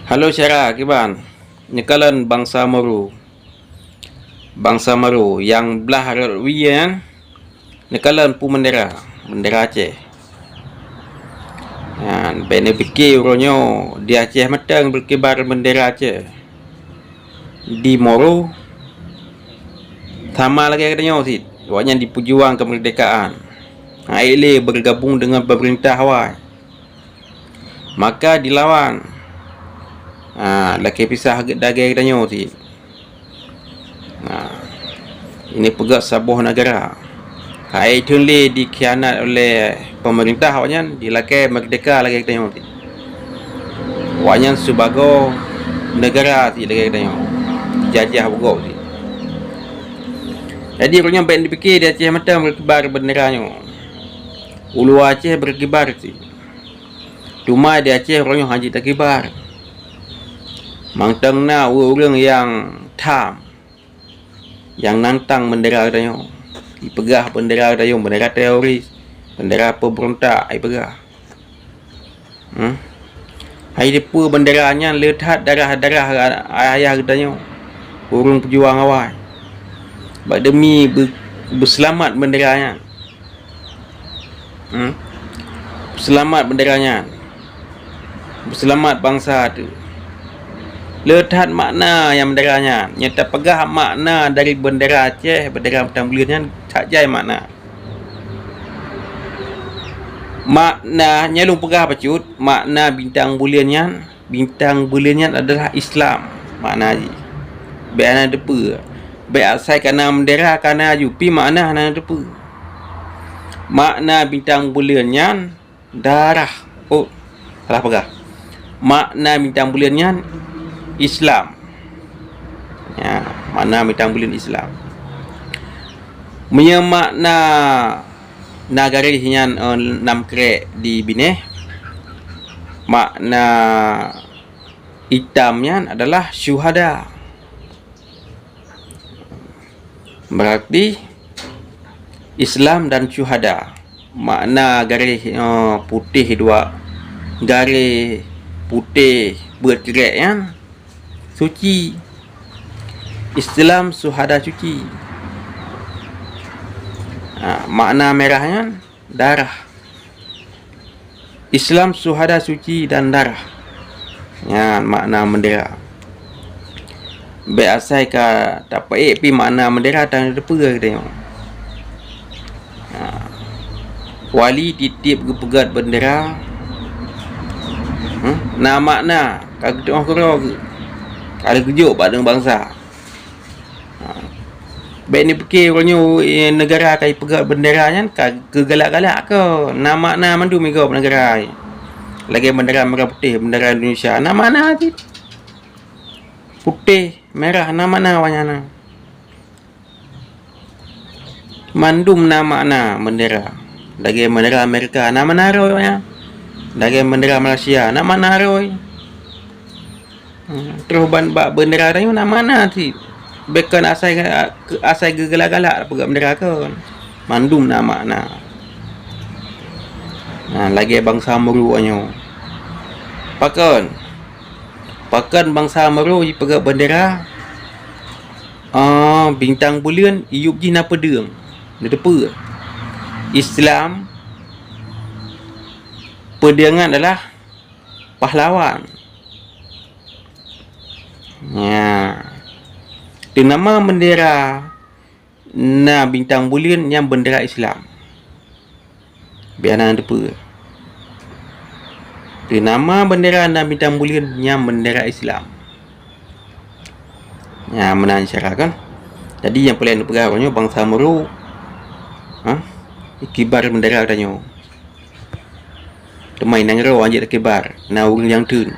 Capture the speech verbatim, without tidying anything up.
Halo syedara, kiban? Neukalon bansa Moro. Bansa Moro nyang blah rot wie nyan, neukalon peue bendera, bendera Aceh. Nyan, bèk neupike uroe nyoe di Aceh mantong beukibar bendera Aceh. Di Moro, sama lagèe geutanyoe cit, awaknyan jipeujuang keumeurdekaan. Hana ék lé beugabong deungon peumeurintah awai. Maka dilawan. Ha, lakèe pisah lagèe geutanyoe cit. Ha, ini peugah saboh neugara. Hai theun lé dikhianat oleh peumeurintah awaknyan, jilakèe meurdeka lagèe geutanyoe cit. Awaknyan sibagoe neugara cit lagèe geutanyoe. Jijajah beugob cit. Jadi, uroe nyoe bèk neupike di Aceh mantong beukibar bendera nyoe. U luwa Aceh beukibar cit. Teuma di Aceh uroe nyoe hana jeuet takibar. Mantong na ureueng-ureueng nyang tham, nyang nantang bendera geutanyoe. Jipeugah bendera geutanyoe bendera teroris, bendera peubeuruntak, jipeugah. Hmm? Hai dipeue bendera nyan le that darah-darah ayah geutanyoe, ureueng peujuang awai. Bak demi beu-, beuseulamat bendera nyan. Hmm? Beuseulamat bendera nyan. Beuseulamat bansa teuh. Le that makna nyang bendera nyan. Nyang tapeugah makna dari bendera Aceh, bendera Bintang Buleuen nyan that jai makna. Makna nyan lôn peugah bacut, makna Bintang Buleuen nyan, Bintang Buleuen nyan adalah Islam makna jih. Bèk hana teupeue. Bèk asai kana bendera kana aju, pi makna hana teupeue. Makna Bintang Buleuen nyan darah. Oh, salah peugah. Makna Bintang Buleuen nyan Islam. Ya, makna Bintang Buleuen Islam. Meunyoe makna na garéh nyan, eh, nam krek di binéh, makna itam nyan adalah syuhada. Berarti Islam dan syuhada. Makna garéh, eh, putéh dua, garéh putéh beuet krek nyan suci. Islam syuhada suci. Ha, makna merah nyan darah. Islam syuhada suci dan darah. Nyan makna bendera. Bèk asai ka tapeuék pi makna bendera tan teupeue geutanyoe. Ha. Wali tiep-tiep geupeugöt bendera, hmm, na makna ka geutu'oh keudroe geuh, ka lheueh geujok bak deungon bansa. Ha. Bèk neupike uroe nyoe, eh, neugara ka jipeugöt bendera nyan ka geugalak-galak keu. Na makna mandum igob neugara. Lagèe bendera merah putéh, bendera Indonesia. Na makna cit. Putéh, merah, na makna awaknyan na. Mandum na makna bendera. Lagèe bendera Amerika, na makna roh awaknyan. Lagèe bendera Malaysia, na makna roh. Hmm, troh ban bak bendera tanyoe na makna cit. Bèk kon asai, asai geugalak-galak peugah bendera kon. Mandum na makna. Nah, lagèe bansa Moro nyoe. Pakon? Pakon bansa Moro jipeugah bendera? Ah, bintang buleuen, iyup jih na peudeueng. Neuteupeue? Islam, peudeueng nyan adalah pahlawan. Nya. Teunama bendera na bintang buleuen nyang bendera Islam. Biar na teupeue. Teunama bendera na bintang buleuen nyang bendera Islam. Nya, meunan syedara kan. Jadi nyang paleng neupeugah uroe nyoe bansa Moro, ha? Kibar bendera tanyoe. Teuma inong roe jeuet kibar, na ureueng nyang teun.